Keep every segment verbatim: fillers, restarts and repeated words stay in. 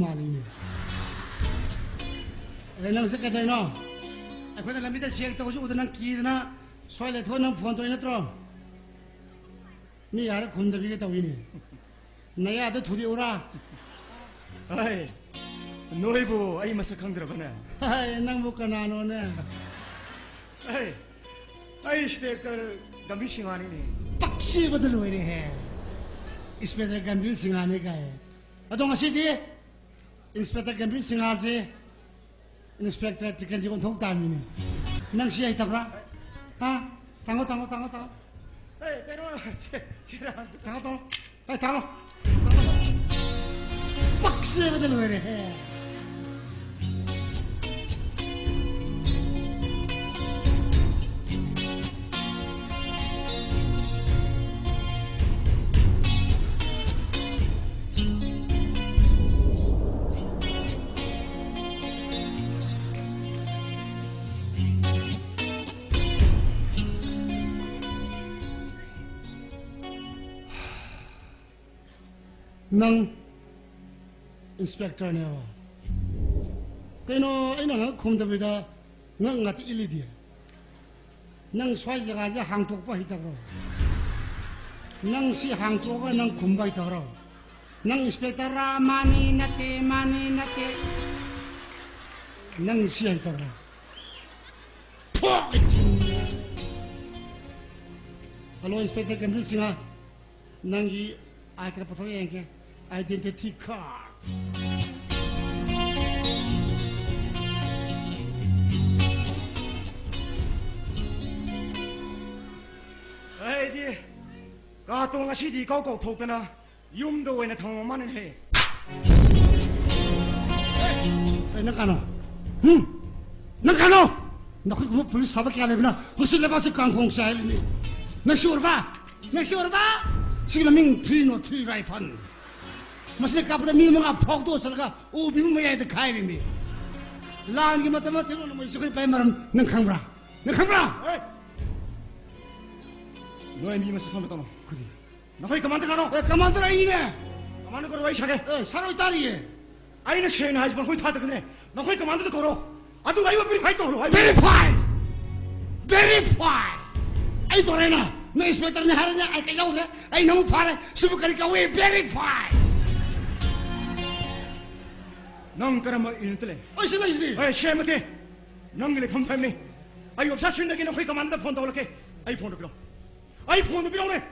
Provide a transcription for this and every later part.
ꯃꯥꯜꯂꯤꯅꯦ꯫ ꯑꯦ, ꯅꯪꯁꯦ ꯀꯩꯗꯧꯔꯤꯅꯣ? ꯑꯩꯈꯣꯏꯅ ꯂꯝꯕꯤꯗ ꯆꯦꯛ ꯇꯧꯕꯁꯨ ꯎꯗ ꯅꯪ ꯀꯤꯗꯅ ꯁ꯭ꯋꯥꯏ ꯂꯩꯊꯣꯛꯑ ꯅꯪ ꯐꯣꯟ ꯇꯧꯔꯤ ꯅꯠꯇ꯭ꯔꯣ? ꯃꯤ ꯌꯥꯔ ꯈꯨꯝꯗꯕꯤꯒ ꯇꯧꯏꯅꯦ꯫ ꯅꯌꯥꯗꯣ ꯊꯨꯗꯦꯛꯎꯔꯥ? ꯍꯥꯏ, ꯅꯣꯏꯕꯨ ꯑꯩ ꯃꯁꯛ ꯈꯪꯗ꯭ꯔꯕꯅꯦ? ꯍꯥꯏ, ꯅꯪꯕꯨ ꯀꯅꯥꯅꯣꯅꯦ? ꯑꯩ, ꯑꯩ ꯏꯟꯁꯄꯦꯛꯇꯔ ꯒꯝꯚꯤꯔ ꯁꯤꯡꯍꯅꯤꯅꯦ꯫ ꯄꯛꯁꯤꯕꯗ ꯂꯣꯏꯔꯦꯍꯦ꯫ ꯏꯟꯁꯄꯦꯛꯇꯔ ꯒꯝꯚꯤꯔ ꯁꯤꯡꯍꯅꯤ ꯀꯥꯏ꯫ ꯑꯗꯣ ꯉꯁꯤꯗꯤ ꯏꯟꯁꯄꯦꯛꯇꯔ ꯒꯝꯚꯤꯔ ꯁꯤꯡꯍꯁꯦ ꯏꯟꯁꯄꯦꯛꯇꯔ ꯇ꯭ꯔꯤꯀꯦꯟꯖꯤꯠ ꯑꯣꯟꯊꯣꯛ ꯇꯥꯃꯤꯅꯦ꯫ ꯅꯪ ꯁꯤ ꯍꯩꯇꯕ꯭ꯔꯥ? ꯍꯥ? ꯊꯥꯡꯉꯣ, ꯊꯥꯡꯉꯣ, ꯊꯥꯡꯉꯣ, ꯊꯥꯡꯉꯣ꯫ ꯑꯦ, ꯀꯩꯅꯣ, ꯁꯤ, ꯁꯤꯔꯥ꯫ ꯊꯥꯡꯉꯣ, ꯊꯥꯡꯉꯣ꯫ ꯑꯦ, ꯊꯥꯡꯉꯣ꯫ ꯄꯛꯁꯦꯕꯗ ꯂꯣꯏꯔꯦꯍꯦ꯫ ꯅꯪ ꯏꯟꯁꯄꯦꯛꯇꯔꯅꯦꯕ? ꯀꯩꯅꯣ, ꯑꯩꯅ ꯉꯥꯡ ꯈꯨꯝꯗꯕꯤꯗ ꯉꯛ ꯉꯥꯛꯇ ꯏꯜꯂꯤꯗꯤ? ꯅꯪ ꯁ꯭ꯋꯥꯏ ꯖꯒꯥꯁꯦ ꯍꯥꯡꯇꯣꯛꯄ ꯍꯩꯇꯕ꯭ꯔꯣ? ꯅꯪ ꯁꯤ ꯍꯥꯡꯇꯣꯛꯑꯒ ꯅꯪ ꯈꯨꯝꯕ ꯍꯩꯇꯕ꯭ꯔꯣ? ꯅꯪ ꯏꯟꯁꯄꯦꯛꯇꯔꯔꯥ? ꯃꯥꯅꯤ, ꯅꯠꯇꯦ, ꯃꯥꯅꯤ, ꯅꯠꯇꯦ꯫ ꯅꯪ ꯁꯤ ꯍꯩꯇꯕ꯭ꯔꯥ? ꯐꯣꯛ! Hello, inspector Gambhir Singh. ꯅꯪꯒꯤ ꯑꯥꯏ ꯀꯥꯔꯗ ꯄꯨꯊꯣꯔꯛ ꯌꯦꯡꯒꯦ꯫ Identity card. ꯑꯩꯗꯤ ꯀꯥꯇꯣ ꯉꯁꯤꯗꯤ ꯏꯀꯥꯎ ꯀꯥꯎꯊꯣꯛꯇꯅ ꯌꯨꯝꯗ ꯑꯣꯏꯅ ꯊꯝꯃꯝꯃꯅꯤꯅꯦ꯫ ꯑꯦ, ꯅꯪ ꯀꯅꯥꯅꯣ? ꯍꯨꯝ? ꯅꯪ ꯀꯅꯥꯅꯣ? ꯅꯈꯣꯏꯒꯨꯝꯕ ꯄꯨꯂꯤꯁ ꯐꯕ ꯀꯌꯥ ꯂꯩꯕꯅ ꯍꯧꯖꯤꯛ ꯂꯩꯕꯥꯛꯁꯤ ꯀꯥꯡꯈꯣꯡ ꯆꯥꯏꯔꯤꯅꯤ꯫ ꯅꯪ ꯁꯤ ꯎꯔꯕ? ꯅꯪ ꯁꯤ ꯎꯔꯕ? ꯁꯤꯒꯤ ꯃꯃꯤꯡ ꯊ꯭ꯔꯤ ꯅꯣꯠ ꯊ꯭ꯔꯤ ꯔꯥꯏꯐꯜ꯫ ꯃꯁꯤꯅ ꯀꯥꯞꯄꯗ ꯃꯤ ꯃꯉꯥ ꯐꯥꯎꯗꯣꯛꯆꯔꯒ ꯎ ꯕꯤꯃ ꯃꯌꯥꯏꯗ ꯈꯥꯏꯔꯤꯅꯤ꯫ ꯂꯥꯟꯒꯤ ꯃꯇꯝꯗ ꯊꯤꯔꯣꯟ ꯅꯣꯡꯃꯩ ꯆꯨꯈꯠꯄꯒꯤ ꯃꯔꯝ ꯅꯪ ꯈꯪꯕ꯭ꯔꯥ? ꯅꯪ ꯈꯪꯕ꯭ꯔꯥ? ꯍꯣꯏ꯫ ꯅꯣꯏ ꯃꯤ ꯃꯁꯛ ꯈꯪꯕ ꯇꯧꯅꯣ꯫ ꯀꯔꯤ? ꯅꯈꯣꯏ ꯀꯃꯥꯟꯗꯔ ꯀꯅꯥꯅꯣ? ꯑꯦ, ꯀꯃꯥꯟꯗꯔ ꯑꯩꯅꯤꯅꯦ꯫ ꯀꯃꯥꯟꯗꯔ ꯀꯧꯔ ꯋꯥꯔꯤ ꯁꯥꯒꯦ꯫ ꯑꯦ, ꯁꯥꯔꯣꯏ ꯇꯥꯔꯤꯌꯦ꯫ ꯑꯩꯅ ꯁꯦꯡꯅ ꯍꯥꯏꯁꯤ ꯃꯈꯣꯏ ꯊꯥꯗꯒꯅꯦ꯫ ꯅꯈꯣꯏ ꯀꯃꯥꯟꯗꯣꯗ ꯀꯧꯔꯣ꯫ ꯑꯗꯨꯒ ꯑꯩꯕꯨ ꯚꯦꯔꯤꯐꯥꯏ ꯇꯧꯔꯣ ꯍꯥꯏꯕ꯫ ꯚꯦꯔꯤꯐꯥꯏ! ꯚꯦꯔꯤꯐꯥꯏ! ꯑꯩ ꯇꯧꯔꯦꯅ꯫ ꯅꯪ ꯏꯟꯁꯄꯦꯛꯇꯔꯅꯤ ꯍꯥꯏꯔꯅꯦ, ꯑꯩ ꯀꯩꯗꯧꯗ꯭ꯔꯦ꯫ ꯑꯩ ꯅꯪ ꯐꯥꯔꯦ꯫ ꯁꯤꯕꯨ ꯀꯔꯤ ꯀꯧꯏ? ꯚꯦꯔꯤꯐꯥꯏ! ꯅꯪ ꯀꯔꯝꯕ ꯌꯨꯅꯤꯠꯇ ꯂꯩ? ꯑꯩ ꯁꯤ ꯂꯩꯁꯤꯗꯤ꯫ ꯑꯦ, ꯁꯦꯝꯃꯗꯤ꯫ ꯅꯪꯒꯤ ꯂꯩꯐꯝ ꯐꯝꯅꯤ꯫ ꯑꯩ ꯑꯣꯐꯤꯁꯥꯔꯁꯤꯡꯗꯒꯤ ꯅꯈꯣꯏ ꯀꯃꯥꯟꯗꯣꯗ ꯐꯣꯟ ꯇꯧꯔꯛꯀꯦ꯫ ꯑꯩ ꯐꯣꯟꯗꯣ ꯄꯤꯔꯛꯑꯣ꯫ ꯑꯩ ꯐꯣꯟꯗꯣ ꯄꯤꯔꯛꯎꯅꯦ꯫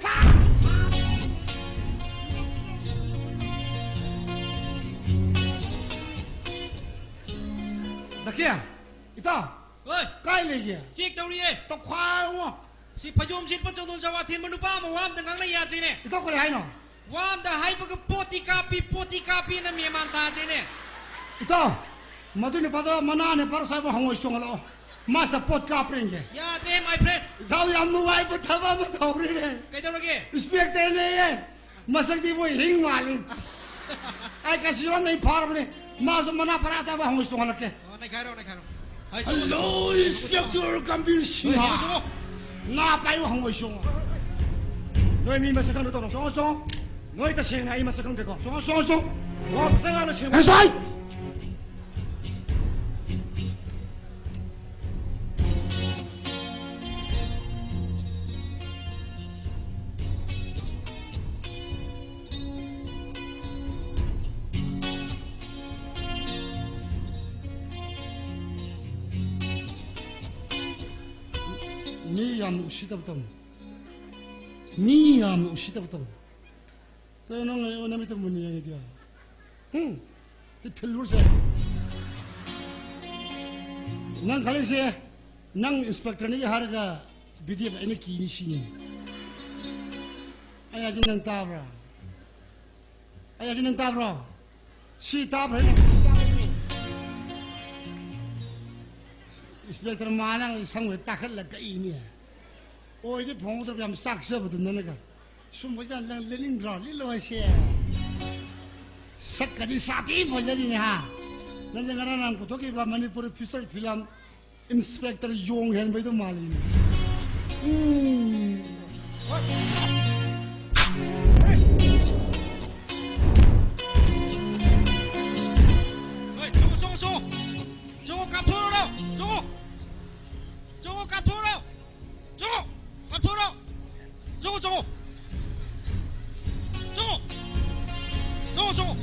ꯖꯀꯤꯌꯥ, ꯏꯇꯥꯎ, ꯍꯣꯏ꯫ ꯀꯥꯏ ꯂꯩꯒꯦ? ꯆꯦꯛ ꯇꯧꯔꯤꯌꯦ꯫ ꯇꯧꯈꯥꯏꯉꯣ꯫ ꯁꯤ ꯐꯩꯖꯣꯝ ꯁꯦꯠꯄ ꯆꯣꯗꯣꯟ ꯆꯋꯥ ꯊꯤꯟꯕ ꯅꯨꯄꯥ ꯑꯃ ꯋꯥ ꯑꯝꯇ ꯉꯥꯡꯅ ꯌꯥꯗ꯭ꯔꯤꯅꯦ꯫ ꯏꯇꯥꯎ, ꯀꯔꯤ ꯍꯥꯏꯅꯣ? ꯋꯥ ꯑꯝꯇ ꯍꯥꯏꯕꯒ ꯄꯣꯠꯇꯤ ꯀꯥꯞꯄꯤ, ꯄꯣꯠꯇꯤ ꯀꯥꯞꯄꯤꯅ ꯃꯦꯃꯥꯟ ꯇꯥꯗ꯭ꯔꯤꯅꯦ꯫ ꯏꯇꯥꯎ, ꯃꯗꯨ ꯅꯨꯄꯥꯗꯣ ꯃꯅꯥꯅꯦ ꯄꯥꯔꯣ ꯁ꯭ꯋꯥꯏꯕ ꯍꯪꯉꯣꯏ ꯆꯣꯡꯍꯜꯂꯛꯑꯣ꯫ ꯃꯥꯁꯤꯗ ꯄꯣꯠ ꯀꯥꯞꯄ꯭ꯔꯦꯟꯒꯦ꯫ ꯌꯥꯗ꯭ꯔꯦ, my friend꯫ ꯏꯇꯥꯎ, ꯌꯥꯝ ꯅꯨꯡꯉꯥꯏꯕ ꯊꯕꯛ ꯑꯃ ꯇꯧꯔꯤꯅꯦ꯫ ꯀꯩꯗꯧꯔꯒꯦ? ꯏꯟꯁꯄꯦꯛꯇꯔꯅꯦꯌꯦ꯫ ꯃꯁꯛꯁꯤ ꯃꯣꯏ ꯍꯤꯡ ꯃꯥꯜꯂꯤ꯫ ꯑꯁ꯫ ꯑꯩ ꯀꯁꯤ ꯌꯣꯟꯗꯩ ꯐꯥꯔꯕꯅꯤ꯫ ꯃꯥꯁꯨ ꯃꯅꯥ ꯄꯔꯥ ꯇꯥꯕ ꯍꯪꯉꯣꯏ ꯆꯣꯡꯍꯜꯂꯛꯀꯦ꯫ ꯑꯣ, ꯅꯩꯈꯥꯏꯔꯣ, ꯅꯩꯈꯥꯏꯔꯣ꯫ ꯍꯩ, ꯆꯣꯡꯉꯣ, ꯍꯜꯂꯣ, ꯆꯣꯡꯉꯣ꯫ ꯏꯟꯁꯄꯦꯛꯇꯔ ꯒꯝꯚꯤꯔ ꯁꯤꯡꯍ꯫ ꯍꯣꯏ, ꯆꯣꯡꯉꯣ, ꯆꯣꯡꯉꯣ꯫ ꯅꯥ ꯄꯥꯏꯌꯨ ꯍꯪꯉꯣꯏ ꯆꯣꯡꯉꯣ꯫ ꯅꯣꯏ ꯃꯤ ꯃꯁꯛ ꯈꯪꯗ ꯇꯧꯔꯣ꯫ ꯆꯣꯡꯉꯣ, ꯆꯣꯡꯉꯣ꯫ ꯅꯣꯏ ꯇꯁꯦꯡꯅ ꯑꯩ ꯃꯁꯛ ꯈꯪꯗ꯭ꯔꯦꯀꯣ? ꯆꯣꯡꯉꯣ, ꯆꯣꯡꯉꯣ, ꯆꯣꯡꯉꯣ꯫ ꯋꯥ ꯐꯖꯅ ꯉꯥꯡꯅ ꯁꯦꯡꯅ꯫ ꯉꯁꯥꯏ! ꯃꯤ ꯌꯥꯝꯅ ꯎꯁꯤꯠꯇꯕ ꯇꯧꯅꯨ꯫ ꯃꯤ ꯌꯥꯝꯅ ꯎꯁꯤꯠꯇꯕ ꯇꯧꯅꯨ꯫ ꯀꯩꯅꯣ ꯅꯪ ꯑꯩꯉꯣꯟꯗ ꯃꯤꯠꯇ ꯃꯨꯟꯅ ꯌꯦꯡꯉꯤꯗꯤ? ꯍꯨꯝ? ꯁꯤ ꯊꯤꯜꯂꯨꯔꯁꯦ꯫ ꯅꯪ ꯈꯜꯂꯤꯁꯦ, ꯅꯪ ꯏꯟꯁꯄꯦꯛꯇꯔꯅꯤ ꯍꯥꯏꯔꯒ ꯕꯤ ꯗꯤ ꯑꯦꯐ ꯑꯩꯅ ꯀꯤꯅꯤ ꯁꯤꯅꯤ꯫ ꯑꯩ ꯍꯥꯏꯁꯦ ꯅꯪ ꯇꯥꯕ꯭ꯔꯥ? ꯑꯩ ꯍꯥꯏꯁꯦ ꯅꯪ ꯇꯥꯕ꯭ꯔꯣ? ꯁꯤ ꯇꯥꯕ꯭ꯔꯥ? ꯏꯟꯁꯄꯦꯛꯇꯔ ꯃꯥꯅ ꯁꯝꯒ ꯇꯥꯈꯠꯂꯒ ꯀꯛꯏꯅꯦ꯫ ꯑꯣꯏꯗꯤ ꯐꯪꯍꯧꯗ꯭ꯔꯕ ꯌꯥꯝ ꯆꯥꯛꯆꯕꯗꯨ ꯅꯅꯒ꯫ ꯁꯨꯝꯕꯁꯤꯗ ꯅꯪ ꯂꯤꯠꯅꯤꯡꯗ꯭ꯔꯣ? ꯂꯤꯠꯂꯣ ꯍꯥꯏꯁꯦ꯫ ꯁꯛꯀꯗꯤ ꯁꯥꯊꯤ ꯐꯖꯔꯤꯅꯦ ꯍꯥ꯫ ꯅꯪꯁꯦ ꯉꯔꯥꯡ ꯅꯍꯥꯟ ꯄꯨꯊꯣꯛꯈꯤꯕ ꯃꯅꯤꯄꯨꯔ ꯐꯤꯁꯇꯔ ꯐꯤꯂꯝ ꯏꯟꯁꯄꯦꯛꯇꯔ ꯌꯣꯡ ꯍꯦꯟꯕꯩꯗꯣ ꯃꯥꯜꯂꯤꯅꯦ꯫ ꯎꯝ꯫ ꯆꯣ꯫